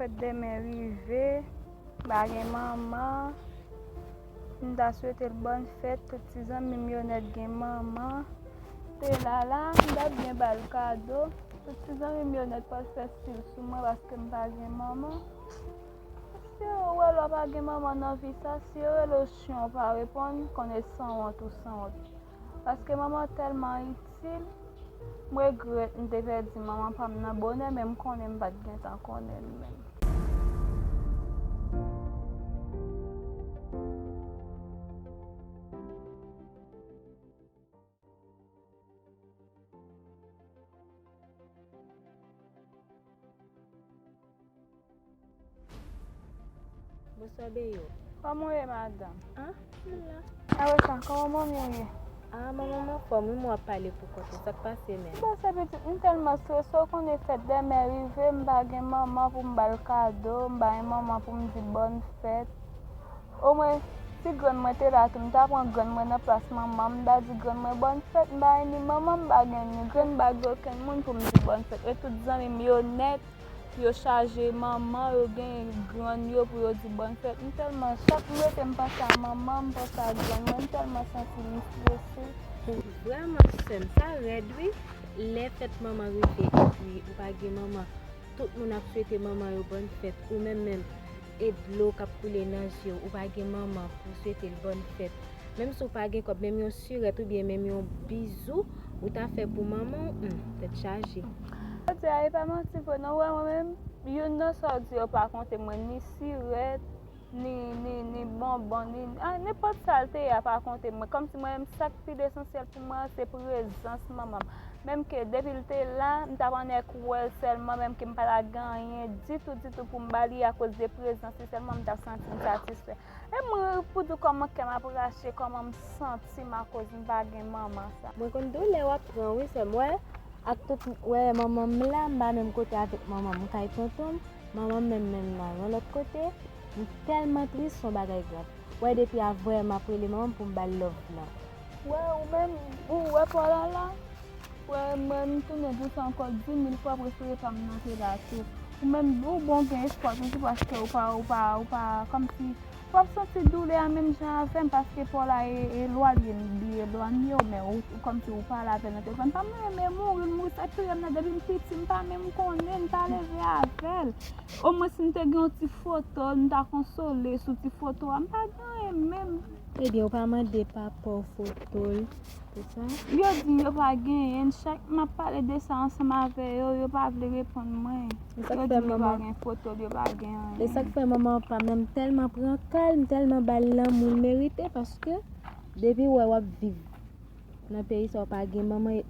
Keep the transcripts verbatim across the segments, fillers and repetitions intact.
Fèt dèmen rive, m pa gen manman. M ta swete l bòn fèt, tout ti zanmi m yo nèt gen manman. Te la la, m ta byen ba l kado. Tout ti zanmi m yo nèt pral fè stil sou mwen paske m pa gen manman. Si yo wè lè w pa gen manman nan vi sa, si yo rele w chen ou pa reponn, konnen sanwont ou sanwont. Paske manman tèlman itil, m regrèt m te pèdi manman pa m nan bonè, men m konnen m pa t gentan konnen l menm. Bonswa, Beyo. Kòman w ye, madanm? Ah, m la. Awe sa, kòman manmi w ye? Ah, manman m anfòm, wi, men w ap pale pou kont ou. Sa k pase menm? Bon, se pitit, m tèlman strese, w konnen fèt dèmen rive, m pa gen manman pou m ba l kado, m pa gen manman pou m di bòn fèt. Omwen, si grann mwen te la tou, m ta pran grann mwen nan plas manman m, m ta di grann mwen bòn fèt, m pa gen ni manman, m pa gen ni grann, m pa gen okenn moun pou m di bòn fèt. E tout zanmi m yo nèt, yo chaje manman, yo gen grann yo pou yo di bòn fèt. M tèlman, chak m rete, m panse a manman, m panse a grann mwen, m tèlman santi m strese. Vrèman, sè m, sa rèd, wi. Lè fèt manman rive, epi ou pa gen manman, tout moun ap swete manman yo bòn fèt, ou menm menm, e dlo k ap koule nan je w, ou pa gen manman pou w swete l bòn fèt. Menm si w pa gen kòb, menm yon sirèt oubyen menm yon bizou, ou ta fè pou manman w, hmm, tèt chaje. Jodi a, e pa manti vre non, wè mwen menm, youn nan sa w di yo pa konte mwen, ni sirèt, ni, ni, ni bonbon, ni, ah, nenpòt sa l te ye a pa konte mwen. Kòmsi mwen menm, sa k pi lesansyèl pou mwen an, se prezans manman m. Menm ke depi l te la, m t ap annik wè l sèlman, menm ke m pa t ap gen anyen ditou, ditou pou m ba li akoz de prezans li sèlman, m t ap santi m satisfè. E mwen, pou di w kòman kè m ap rache, kòman m santi m akoz m pa gen manman sa. Mwen konn doulè w ap pran wi, sè m. Wè, ak tout, wè, manman m la, m pa menm kote avèk manman m, m kay tonton m, manman m menm, menm nan yon lòt kote, m tèlman tris, se yon bagay grav. Wè, depi avè m ap rele manman m pou m ba l love lan. Wè, ou menm, ou wè pa w la la? Wè, mwen, m tounen pou sa ankò di mil fwa, prefere pa m nan te la tou. Ou menm, ou bon gen espwa toujou paske ou pa, ou pa, ou pa, kòmsi, w ap santi doulè a menm jan avè m, paske pa w la e, elwanye m, li elwanye w, men ou, ou kòmsi ou pale avè l nan telefòn. Pa m renmen mouri, l mouri, sa pi rèd nan depi m piti, m pa menm konnen, m pa leve avè l. Omwen si m te gen yon ti foto, m ta konsole sou ti foto a, m pa gen anyen menm. Ebyen, ou pa mande papa w foto l, se sa? Yo di m yo pa genyen, chak m ap pale de sa ansanm avè yo, yo pa vle reponn mwen. Yo di m yo pa gen foto l, yo pa gen anyen. E sa k fè manman w pa menm tèlman pran ka l, m tèlman ba l lanmou l merite, paske depi w wè w ap viv nan peyi sa w pa gen manman,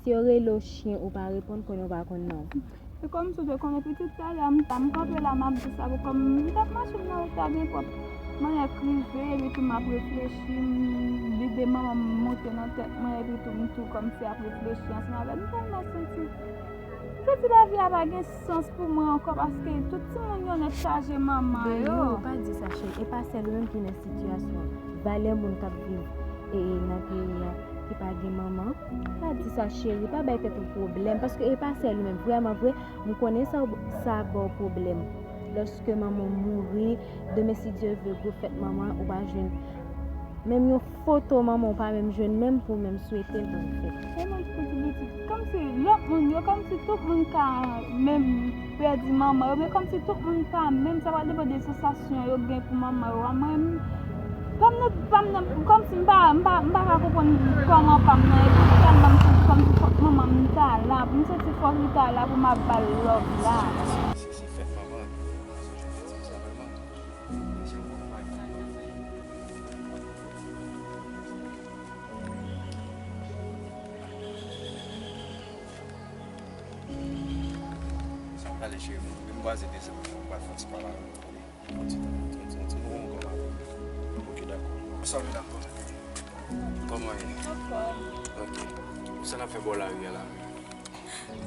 si yo rele w chen ou pa reponn, konnen w pa konn non w. E kòmsi w te konnen pitit talè a, m, m kanpe la, m ap di sa pou kòm m t ap mache nan wout la byen pwòp. Manyè k rive, epi tou m ap reflechi, m, lide manman m monte nan tèt mwen, epi tou m tou kòmsi ap reflechi ansanm avè l. M tèlman santi, m santi lavi a pa gen sans pou mwen ankò, paske tout timoun yo nèt chaje manman yo. Baby, ou pa di sa, cheri. E pa sèl ou menm ki nan sitiyasyon. Valè moun k ap viv e, e nan peyi a ki pa gen manman. Pa di sa, cheri, pa bay tèt ou pwoblèm, paske e pa sèl ou menm. Vrèman vre, m konnen sa, sa ba w pwoblèm. Lòske manman w mouri, demen, si Dye vle, gwo fèt manman, ou pa jwenn menm yon foto manman, ou pa menm jwenn menm pou w menm swete l bòn fèt. E mwen ki pou di pitit, kòmsi lòt moun yo, kòmsi tout moun ka menm pèdi manman yo, men kòmsi tout moun pa menm, sa va depann de sansasyon yo gen pou manman yo a. Mwen, pa m nan, pa m nan, kòmsi m pa, m pa, m pa ka konprann kòman pa m nan, e pou tèlman m santi kòmsi fòk manman m ta la, m santi fòk li ta la pou m ap ba l love la. Se, se, se fèt manman, se, se, se, se sa vrèman. Sa pale cheri, m vin kwaze de sa pou m pral fè ti pale avè w, tande? Yon ti tan, yon ti, yon ti moman ankò m avè w. Ok, dakò. Sa vin ankò? Kòman w ye? Anfòm. Ok. Sa n ap fè bò lari a la menm?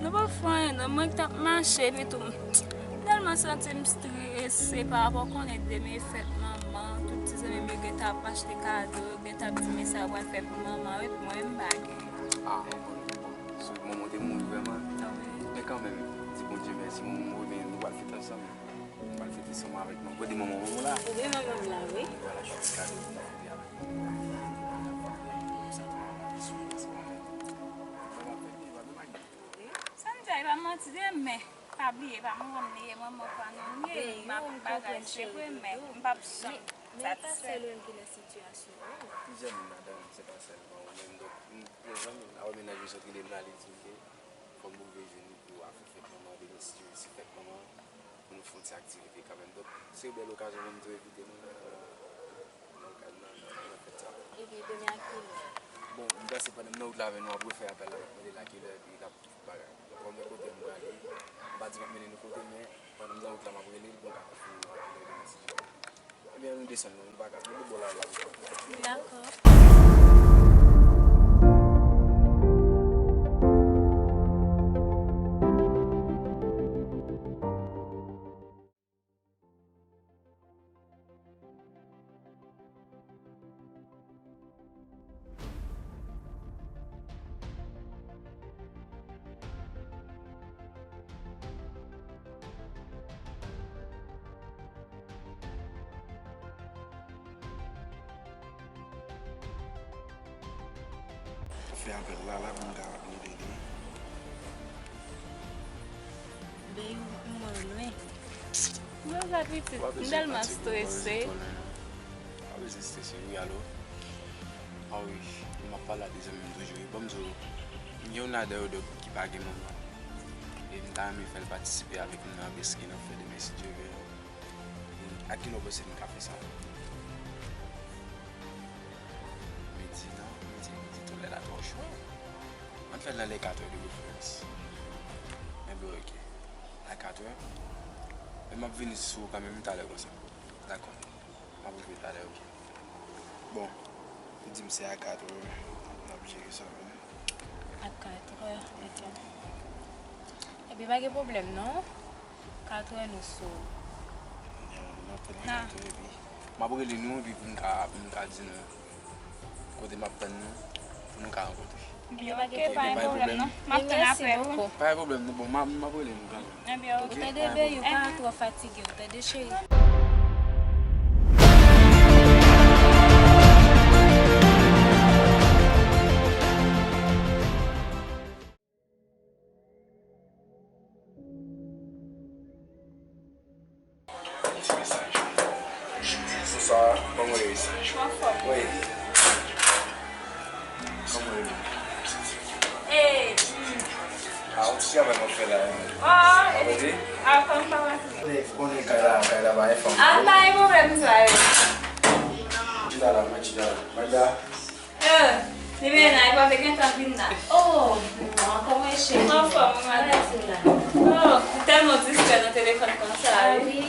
Nou pa fè anyen non, mwen ki t ap mache, epi tou, m tèlman santi m strese pa rapò konnen demen e fèt manman, tout ti zanmi m yo gentan ap achte kado, yo gentan ap di men sa yo pral fè pou manman, epi mwen menm m pa gen. Ah, bon, bon. So, manman w te mouri vrèman? Wi. Men kanmenm, di Bondye mèsi, manman w mouri, men nou pral fete ansanm. Mwen pral fete sèlman avèk manman. Kote manman, manman la? Wi, manman m la, wi. Mwen pral achte ti kado pou mwen fete avèk manman. Sa tou, mwen pral sou mwen, se mwen menm. Mwen pral fete, mwen pral fete. Sa m di a, e pa manti, demen, pa bliye, pa manman m li ye, manman pa nou li ye, m ap bagay, se vre, men m p ap janm satisfè. Men e pa sèl ou menm ki nan sitiyasyon an. Plizyè moun ladan, se pa sèlman ou menm. Donk, m, gen zanmi m la, wè mennaj mwen sot rele m la, li di m ke fò m rive jwenn li pou afè fèt manman, demen si Dye vle, se fèt manman, pou nou fè yon ti aktivite kanmenm. Donk, se yon bèl okazyon pou m tou envite nou nan, nan, nan, nan, nan fèt sa. Epi, demen a kilè? Bon, m panse pandan m nan wout la avè nou, m ap refè apèl la, m ap mande l a kilè, epi l ap bagay. Donk, kòm e kote m prale, m pa di m ap mennen nou kote, men pandan m nan wout la, m ap rele l pou m ka konfime nou a kilè demen si Dye vle. Ebyen, nou desann, nou, nou pa ka, nou bò la la. Dakò. Fè apèl la, la pou m ka rele li. Babe, ou mwen lwen. Mwen la pitit, m tèlman strese. Pa bezwen strese, wi, alo. A wi, m ap pale a de zanmi m toujou, wi. Ban m di w, m gen youn ladan yo de ki pa gen manman. E m ta renmen fè l patisipe avèk nou nan bèske n ap fè demen, si Dye vle. A kilè w panse n ka fè sa? Midi, non, midi, midi tou lè la twò cho. Ann fè l nan lè katrè de preferans. Enben, oke. A katrè. Men m ap vini sou ou kanmenm talè konsa. Dakò. M ap rive talè, oke. Bon, ou di m se a katrè, n ap jere sa menm. A katrè, oke. Ebyen, pa gen pwoblèm, non. Katrè nou sou. N ap fè nan katrè, epi m ap rele nou, epi pou m ka, pou m ka di nou kote m ap tann nou, pou nou ka rankontre. Ebyen, oke, pa gen pwoblèm, non. M ap tann apèl ou. Pa gen pwoblèm, non. Bon, m ap, m ap rele nou kanmenm. Ebyen, oke. Ou tande, Babe, ou pa twò fatige, ou tande, cheri. Ti mesaj. Bonswa, kòman w ye? Anfòm. Wi. Kòman w ye? Ee. A, yon ti travay m ap fè la, wi. Oh, a, kòm pa pase. Konnen, konnen kay la, kay la pa yon fanm. A, pa gen pwoblèm sa yo. Chita la, mwen chita la. Magda. Eh, li menaj pa te gentan vin la. Oh, non, kòman e cheri? Anfòm, wi, madanm. Bagay sou la. Oh, li tèlman distrè nan telefòn konsa, wi. Ah, wi.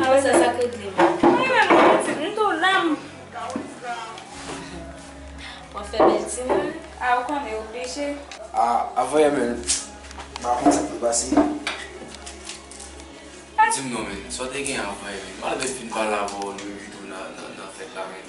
Ah, wi, sa, sa k regle m. Mwen menm, mwen pitit, m tou la, m. W ap fè bèl timoun. Ah, ou konnen, oblije. Ah, avan yè menm, m pa konn sa k te pase. Di m non, men, sa w te gen avan yè menm? M al byen fin pale avè w, nou tou nan, nan, nan fèt la, men.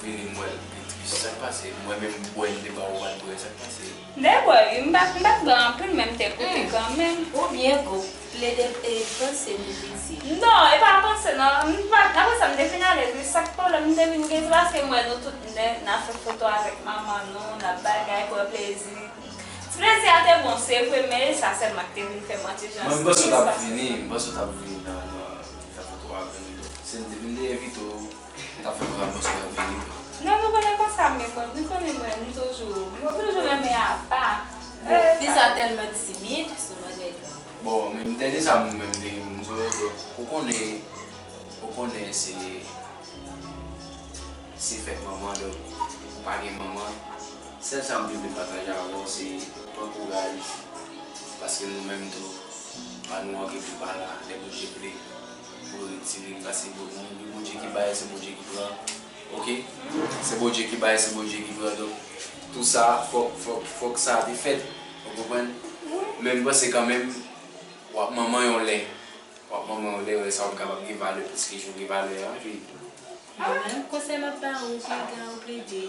Vini m wè l pi tris. Sa k pase? M wè menm bwè m te ba w, ou pa t bwè. Sa k pase? M te bwè, wi. M pa, m pa t bwè anpil, men m te goute kanmenm. Ou byen gou. Plede, e, panse nou piti. Non, e pa panse, non. M pa, apre sa, m te fin alèz, wi. Sa k pwoblèm m te vin gen, se paske m wè nou tout, n, n ap fè foto avèk manman nou, n ap bagay, pran plezi. Ti plezi a te bon, se vre, men e sa sèlman ki te vin fè m an ti jan stressan. Mwen, m panse w t ap vini, m panse w t ap vini nan, nan, fè foto avè nou. Si m te vin te envite w, N t ap fè pran pòz pou n ap vini. Non, nou konnen konsa, men mwen, nou konnen mwen, m toujou, mwen toujou renmen apa. Bon, fi sa tèlman timid, sou mwen nèg. Bon, men m te di sa, mwen menm, te gen moun sou rezo. Ou konnen, ou konnen se, se fèt manman, donk, ou pa gen manman. Sèl sa m te vle pataje avè w, se pran kouraj, paske nou menm tou, pa nou an ki pou pa la, lè Bondye vle. Pou yo retire l, paske bon, moun, Bondye ki bay, se Bondye ki pran. Oke? Se Bondye ki bay, se Bondye ki pran. Donk, tou sa, fòk, fòk, fòk sa te fèt. Ou konprann? Men m panse kanmenm, w ap manman yon lè. W ap manman yon lè, lè sa w ap kapab gen valè plis ke jan w gen valè an, wi. Mwen menm, konsèy m ap ba ou, piga ou plede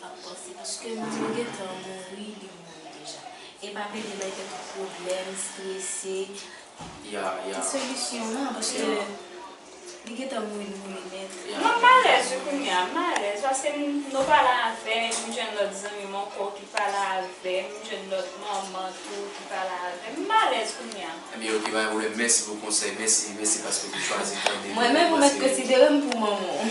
ap panse, paske moun yo gentan mouri, li mouri deja. E pa plede bay tèt ou pwoblèm, strese, Ya, ya. Solisyon an, paske Ya. li gentan mouri, li mouri nèt. Ya. Non, m alèz wi kounye a, m alèz. Paske m, nou pale avè m, m jwenn lòt zanmi m ankò ki pale avè m, m jwenn lòt manman tou ki pale avè m. M alèz kounye a. Ebyen, ok, pa gen pwoblèm. Mèsi pou konsèy. Mèsi, mèsi paske w te chwazi tande. Mwen menm, ou mèt konsidere m pou manman w.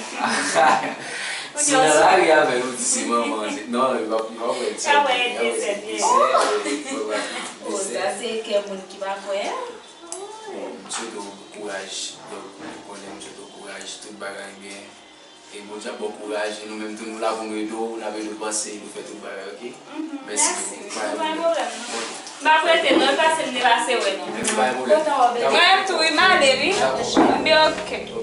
Si w nan lari avè l, ou di se manman. Non, li pa li pa wè. Sa wè, e desè, Desè, O, sa se kè moun ki pa kwè. Bon, m swete w kouraj. Donk, ou konnen m swete w kouraj. Tout bagay byen. E Bondye ap ba w kouraj. E nou menm tou, nou la pou nou ede w. N ap ede w panse, nou fè tout bagay, ok? Mèsi. Mèsi. Pa gen pwoblèm, non. M ap rete, non, e pase m te pase wè, non. Epi pa gen pwoblèm. Kontan wè w, bebe. Mwen menm tou, wi, m ale, wi. M byen, ok.